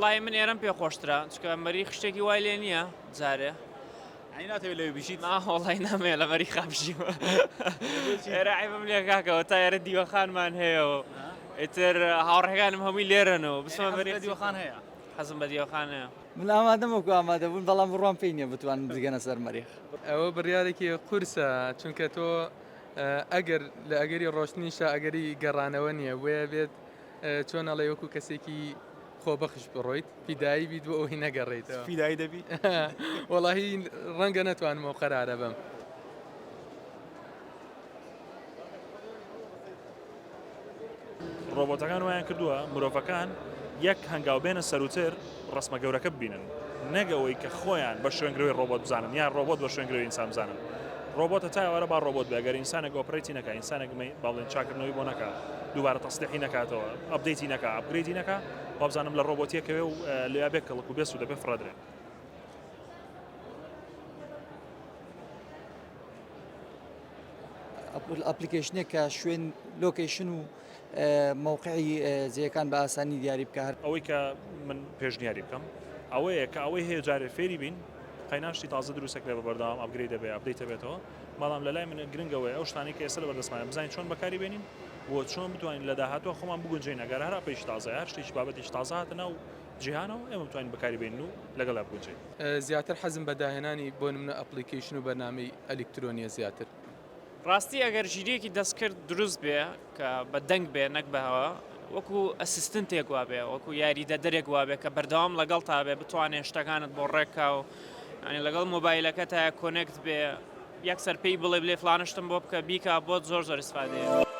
وەڵایی من ئێرەم پێ خۆشترە چونکە مەریخ شتێکی وای لێ نییە جارێ. یانی ناتەوێت لەوێ بژیت؟ نا وەڵای نامەوێت لە مەریخا بژیم. ئێرە عەیبم لێ کاکەوە تا ئێرە دیوەخانمان هەیە و ئیتر هاوڕێکانم هەمووی لێرەن و بچمە مەریخ دیوەخان هەیە؟ حەزم بە دیوەخان هەیە. من ئامادەم وەکو ئامادە بوون بەڵام بڕوام پێی نییە بتوانن بگەنە سەر مەریخ. ئەوە بڕیارێکی قورسە چونکە تۆ ئەگەر لە ئەگەری ڕۆشتنیشا ئەگەری گەڕانەوە نییە بۆیە بێت چۆن ئەڵێ وەکو کەسێکی خۆبەخش بڕۆیت فیدایی بیت بۆ ئەوەی نەگەڕێیتەوە. فیدایی دەبی؟ وەڵاهی ڕەنگە نەتوانم ئەو قەرارە بەم. ڕۆبۆتەکان وایان کردووە مرۆڤەکان یەک هەنگاو بێنە سەروتر ڕەسمە گەورەکە ببینن نەک ئەوەی کە خۆیان بە شوێنگرەوەی ڕۆبۆت بزانن یان ڕۆبۆت بە شوێنگرەوەی ئینسان بزانن ڕۆبۆتە تا ئێوارە با ڕۆبۆت بێ گەر ئینسانێک operate ی نەکا ئینسانێک با بڵێن چاکردنەوەی بۆ نەکا دووبارە تەسلیحی نەکاتەوە update ی نەکا upgrade ی نەکا وابزانم لە ڕۆبۆتیەکەوێ و لێیا بێ کەڵک و بێ سوودە بێ فڕەدرێ. application ێک کە شوێن location و مەوقعی جێیەکان بە ئاسانی دیاری بکە هەر. ئەوەی کە من پێشنیاری بکەم ئەوەیە کە ئەوەی هەیە جارێ فێری بین قەینا شتی تازە دروست ئەکرێ بە بەردەوام upgrade دەبێ update ئەبێتەوە بەڵام لە لای من گرنگ ئەوەیە ئەو شتانەی کە ئێستا لە بەردەستمانە بزانین چۆن بەکاری بێنین و چۆن بتوانین لە داهاتووە خۆمان بگونجێین ئەگەر هەر app ێکی تازە هەر شتێکی بابەتێکی تازە هاتە ناو جیهانەوە ئێمە بتوانین بەکاری بێنین و لەگەڵیا بگونجێین. زیاتر حەزم بە داهێنانی بۆ نمونە application و بەرنامەی ئەلیکترۆنیە زیاتر. ڕاستی ئەگەر ژیریەکی دەستکرد دروست بێ کە بە دەنگ بێ نەک بە هەوا وەکو assistant ێک وابێ وەکو یاریدەدەرێک وابێ کە بەردەوام لەگەڵ تا بێ بتوانێ شتەکانت بۆ ڕێکا و یانی لەگەڵ مۆبایلەکەتا connect بێ یەکسەر پێی بڵێ بلێ فلانە شتم بۆ بکە بیکا بۆت زۆر زۆر ئیسفادەیە.